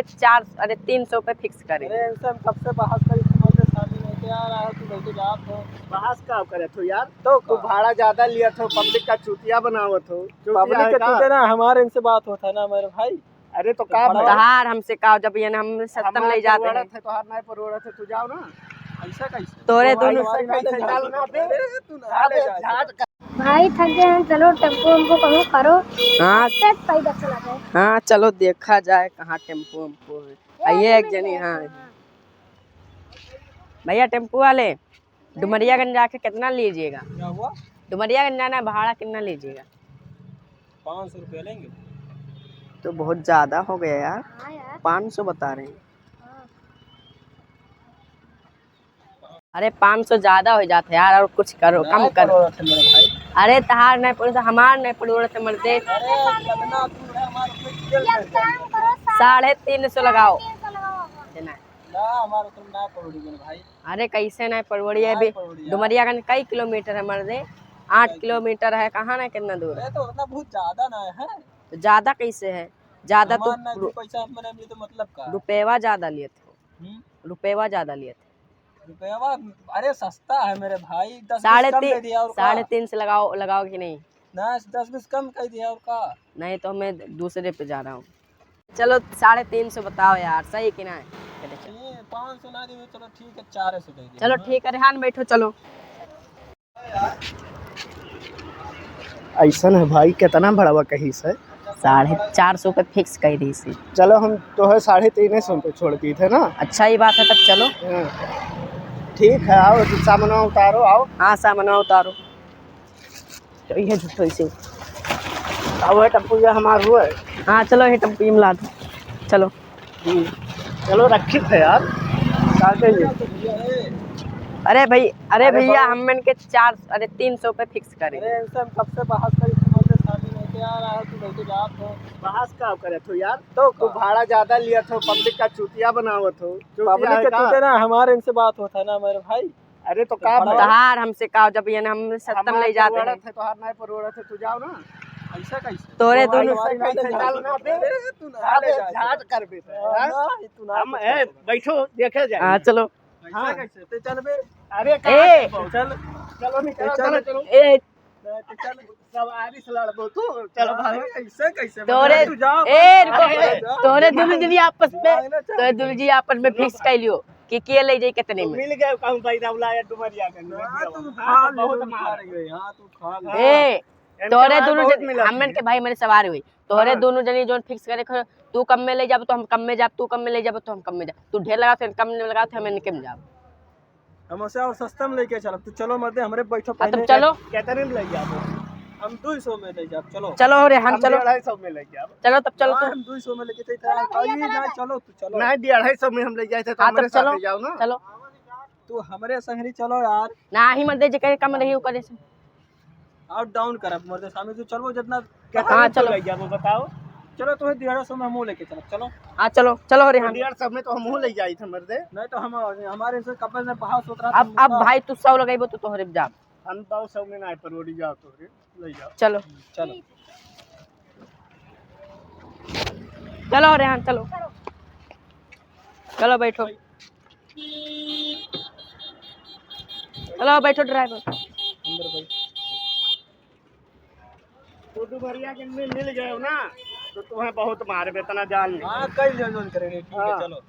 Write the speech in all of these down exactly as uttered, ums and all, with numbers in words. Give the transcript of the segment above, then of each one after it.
चार, अरे, तीन सौ पे fix करे। अरे, इनसे हम कब से बहस करी, समझ में शामिल होते आ रहा है, तू लेके जा तो। बहस का करत हो यार? तो तू का? भाड़ा ज्यादा लियत हो, public का चूतिया बनावत हो। चूतिया public है का का? चूतिया ना, हमारे इनसे बात होता है ना मेरे भाई। अरे, तो तो का भाड़ा भला? तहार हमसे का, जब ये ना हम सस्ता में हमार ले जाते हैं। परोड़त है, तोहार नाय परोड़त है, तू जाओ ना। ऐसा कैसे? तोरे तोहार दोनों गाड़ी से ना ले कैसे जाओ। चल ना बे? अरे, तू ना अबे ले जा। झाट भाई, थक गए हैं, चलो टेम्पो वेम्पो कहूँ करो। हाँ। फिर पैदल चला जाए। हाँ, चलो देखा जाए कहाँ टेम्पो वेम्पो है। आइए एक जनी, हाँ। भैया टेम्पो वाले, डुमरियागंज जाके कितना लीजिएगा? क्या हुआ? डुमरियागंज जाना है, भाड़ा कितना लीजिएगा? पाँच सौ रुपया लेंगे। तो बहुत ज़्यादा हो गया यार, हाँ यार। पाँच सौ बता रहे हैं। हाँ। अरे, पाँच सौ ज्यादा हो जात है यार, और कुछ करो, कम करो। पड़ोस है मेरे भाई। अरे, तहार नहीं पड़ोस, हमार नहीं पड़ोस है मर्दे। अरे, कितना दूर है हमारे, कोई तेल नहीं है। साढ़े तीन सौ लगाओ। साढ़े तीन सौ लगाओ। देना है। ना, हमारे तुम ना पड़ोड़ी मेरे भाई। अरे, कैसे नहीं पड़ोड़ी है? ना अभी पड़ोड़ी यार। डुमरियागंज कई किलोमीटर है मर्दे? आठ किलोमीटर है, कहाँ ना कितना दूर है? अरे, तो उतना बहुत ज्यादा ना है। तो ज्यादा कैसे है? ज्यादा तो हमार ना रु-, पैसा, अपने लिए तो मतलब का है? रुपयवा ज्यादा लेत हो। हम्म? रुपयवा ज्यादा लेत हो। रुपयवा, अरे सस्ता है मेरे भाई, दस बीस साढ़े कम तीन, दे दिया और का? साढ़े तीन से लगाओ, लगाओ कि नहीं? ना, दस बीस कम कर दिया और का? नहीं तो मैं दूसरे पे जा रहा हूँ। चलो साढ़े तीन सौ बताओ यार, सही कि ना? चलो, चलो। ये पाँच सौ ना दे, चलो ठीक है, चार सौ दे दिया। चलो ठीक है, रेहान बैठो, चलो। ऐसन है भाई, कितना भड़वा कही से? साढ़े चार सौ पे fix कही रही से। चलो, हम तो है साढ़े तीन सौ पे छोड़ दी थे ना। अच्छा, ये बात है, तब चलो। हाँ। ठीक है, आओ, तो सामानवा उतारो, आओ। हाँ, सामानवा उतारो। तो ये झूठो इसे। अब वह टप्पू ये हमार हुआ है। हाँ, चलो, ये टप्पू ये मिला दो। चलो। हम्म। चलो, रखित है यार। का कहिए? अरे भाई, अरे अरे भैया, बाबू। हम मन के चार, अरे, तीन सौ पे fix करें। अरे, इनसे हम कब से बहस करी, समझ में शामिल होते आ रहा है, तू लेके जा तो। बहस का करत हो यार? तो तू का? भाड़ा ज्यादा लियत हो, public का चूतिया बनावत हो। चूतिया public है का का? चूतिया ना, हमारे इनसे बात होता है ना, मेरे भाई। अरे तो का तो भाई? तहार हमसे का, जब ये ना हम सस्ता में हमार ले जाते हैं। परोड़त है, तोहार नाय परोड़त है, तू जाओ ना। ऐसा कैसे? तोरे तोहार दोनों गाड़ी से ना ले जाओ। चल ना बे। अरे तू ना अबे ले जा। झाट कर बे। हाँ, हाँ? ना, ये तू ना हम, कुछ ए, कर। बैठो, देखे जाए। हाँ, चलो। ऐसा हाँ। कैसे? ते चल बे। अरे ए। कहाँ चल? चलो नहीं, ए, चलो, चल। चलो, चलो। ए। ते चल। सवारी से लड़बो तू, चलो भाई। ऐसे कैसे? तोरे, तू जाओ, ए, रुको, अरे, जाओ। तोरे दुनू जनी आपस में, भाई ना, चल। तोरे दुनू जनी आपस में fix कर लियो कि के ले जाई कितने में। मिल गए कहूँ भाई रावला या डुमरिया के, हाँ, तू खा ले, बहुत तू मार। खा ले, हाँ, तू खा ले। ए, इनके तोरे बाद दुनू बहुत जनी, मिलत हमन है। के भाई मेरे सवार हुई, तोरे हाँ। दुनू जनी जोन fix करे खो, तू कम में ले जाब तो हम कम में जाब, तू कम में ले जाब तो हम कम में जाब, तू ढेर लगा तो कम में लगा तो हम इनके में जाब। हम उसे और सस्ता में लेके चलब। तू चलो मर्दे, हमरे बैठो हाँ, पहले। तुम चलो। कितने में ले जाबो? हम दो सौ में ले जाब, चलो। चलो रे, हम हम चलो। अढ़ाई सौ में ले जाब। चलो तब चलो हाँ, तू। हम दो सौ में लेके चलते हैं। चलो भैया, अरे चलो ना, ना। चलो तू चलो। नहीं दी, अढ़ाई सौ में हम ले जाए थे, तो हाँ, तब हमरे साथ चलो। ले जाओ ना। चलो। तू हमरे संगरी चलो यार। ना ही मर्दे, जेकर कम रही ओकरे से। Up down करब, मर्दे, सामने से चलबो जितना। हाँ, कितना चलो। ले जाबो, बताओ। चलो, तो डेढ़ सौ में हमहूँ लेके चलब, चलो। हाँ, चलो, चलो, रेहान। डेढ़ सौ में तो हमहूँ ले जाई थे, मर्दे। नहीं तो हम, हमारे से कपल में बहाव सोच रहा अब, था, अब भाई, तू सौ लगइबो, तो तोहरे जाब। हम दो सौ में नहीं, परोड़ी जाओ, तोहरे ले जाओ। चलो। चलो। चलो, रेहान, चलो। चलो, बैठो। चलो, बैठो driver। अंदर बैठ। तो डुमरिया के में मिल गए हो ना, तो तुम्हें बहुत मारबे, इतना जान ले। हाँ, कई ले जोन करेंगे, ठीक है, हाँ। चलो।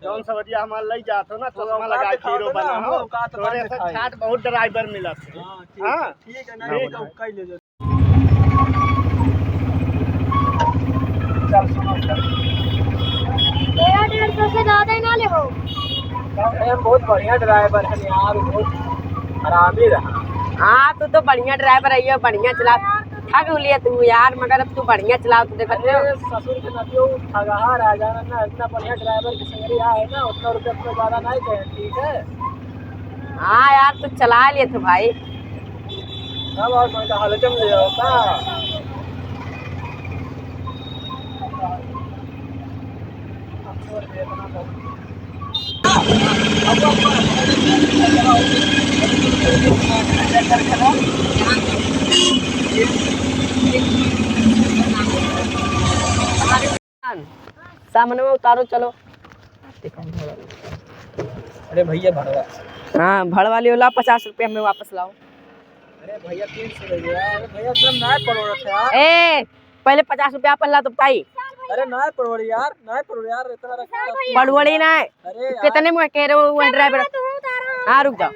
जौन सवरिया हमार लई जात हो ना, तो चश्मा औकात लगा के दिखाओ हीरो ना, बना हम हो। औकात तोरे बात से दिखाई। छाट बहुत driver मिलत है। हाँ, ठीक है, हाँ? ठीक है, ना, ठीक है। कई ले जो। चल, सुनो, चल। तेरा डेढ़ सौ से ज्यादा ही ना लेबो। अरे, हम बहुत बढ़िया driver है यार, बहुत हरामी रहा। हाँ, तू तो बढ़िया driver है, ये बढ़िया चला। ठग लिया तू यार, मगर अब तू बढ़िया चलाओ, तू देखत अरे, हो। ससुर के नतियो ठगहा रह जाना ना, इतना बढ़िया driver के संगरी आए ना, उतना रुपया अपना ज्यादा नहीं कहे, ठीक है? हाँ यार, तू चला लिए थे भाई। अब और कोई का हालत में ले जाओ का? सामने में उतारो, चलो। अरे भैया, भड़वा। हाँ, भड़वा लियो, लाओ, पचास रुपया में वापस लाओ। अरे भैया, तीन सौ दे दो यार। अरे भैया, तुम ना पड़ोड़त है यार। ए, पहले पचास रुपया अपन ला तो बताई। अरे ना पड़ोड़ी यार, ना पड़ोड़ी यार, इतना रखा है। पड़ोड़ी ना। अरे यार। कितने में कह रहे हो वो ड्राइवर? हाँ, रुक जाओ।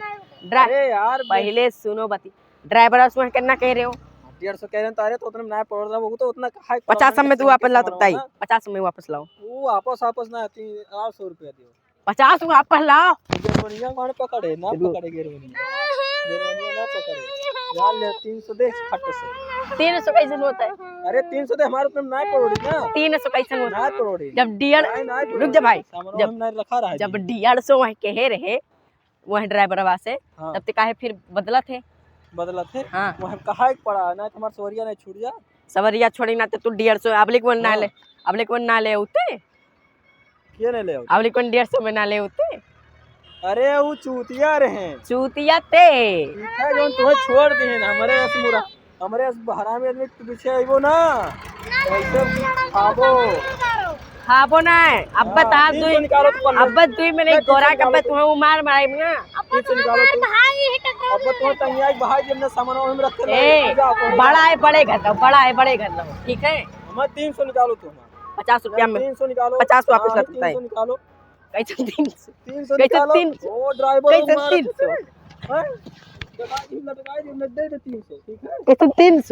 ड्रा-, अरे यार, पहले सुनो बती, ड्राइवर से वहाँ कितना कह रहे हो? डेढ़ सौ कह रहे हैं, तो अरे तो उतने में ना पड़ोड़ रहा, वो तो उतना है, पचास में तू वापस लाओ तो बताई, पचास में वापस लाओ। वो वापस, वापस ना आती, आओ, सौ रुपया दियो। पचास वापस लाओ। गेरवनिया कौन पकड़े? ना पकड़े गेरवनिया। गेरवनिया ना पकड़े। यार ले तीन सौ दे फट से। तीन सौ कैसे होता है? अरे तीन सौ दे, हमारे उतने में ना पड़ोड़ी ना। तीन सौ कैसे होता है? ना पड़ोड़ी। जब डेढ़, ना पड़ोड़ी। रुक जा भाई। सामान जब, हम ना रखा रहा है जब जी। डेढ़ सौ वहाँ कहे रहे, वह ड्राइवरवा से, हाँ। तब ते काहे फिर बदलत है? बदलत है? हाँ। वह कहा एक पड़ा, ना तो हमार सवरिया नहीं छूट जा। सवरिया छोड़ी ना तो तू डेढ़ सौ, अबलिक वन ना हाँ। ले, अबलिक वन ना ले उते। के नहीं ले उते? अबलिक वन डेढ़ सौ में ना ले उते। अरे वो चूतिया रहे। चूतिया ते। ठीक है, जौन तुम्हें छोड़ दिए ना, हमारे ऐसे मुरा। हमरे अस हरामी आदमी के पीछे अइबो ना, कैसे खाबो? खाबो ना, अब हाँ, बता तीन सौ दुई, निकालो तो पन्ना। अब दुई मिनट नहीं, तीन सौ गोरा के निकालो अब तो। तुम्हें उमार मारे ना। तीन सौ निकालो तो। अब तुम्हें तंगिया के भाई जब ना सामान हम रख के ए, लाए, जाओ, तो बड़ा है, बड़े घर रहो, बड़ा है, बड़े घर रहो, ठीक है? हमारे तीन सौ निकालो तो हमारे। पचास रुपया में। तीन सौ निकालो। पचास वापस हाँ, लाते हैं। तीन सौ निकालो। कैसे तीन सौ? तीन सौ कैसे निकालो। तीन सौ? ओ, ड्राइवर कैसे मार तीन सौ? हैं? दबाई दे, दबाई दे, दे दे तीन सौ, ठीक है? कैसे तीन सौ?